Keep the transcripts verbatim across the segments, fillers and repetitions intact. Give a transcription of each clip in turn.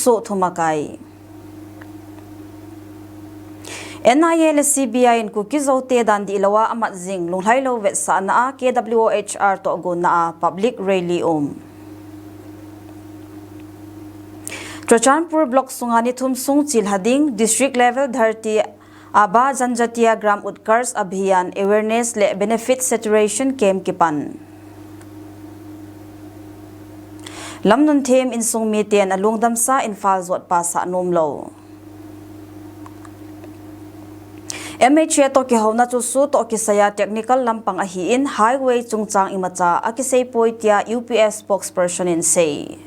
Soh thum a kai. N I A le C B I in Kuki Zo te dan dihlou a amat jing lunglhailou vetsahna a K W O H R toh gonna a public rally um. Churachandpur block sunga ni thum sung chilha ding district level Dharti Aaba Janjatiya Gram Utkarsh Abhiyan awareness le benefit saturation camp kipan. Lamnunthem insung miten alungdamsa Imphal jot pasah nomlou. M H A toh kihouna chu SoO toh kisaiya technical lampang ahin highway chungchang imacha akiseipoi tia U P S spokesperson in sei.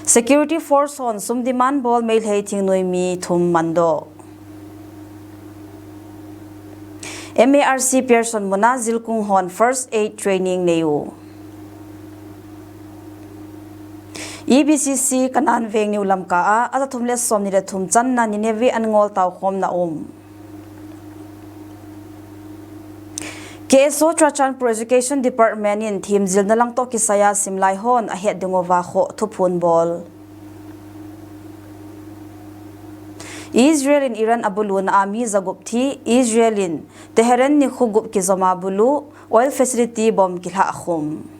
Security force hon sum demand bol Meitei thingnoi mi thum mandoh. M A R C Pearson muna jilkung hon first aid training nei u. E B C C Kanan Veng New Lamka a aja thum le somni le thum channa Nineveh an ngol taokhomna um. K S O Churachandpur Education Department in themjilna lang toh kisaiya simlai hon ahet dinguva khoh thuphon bol. Israel in Iran abuluna a mi jagup thi, Israel in Tehran nikho gup kijoma bulu oil facility bomb kilhah khum.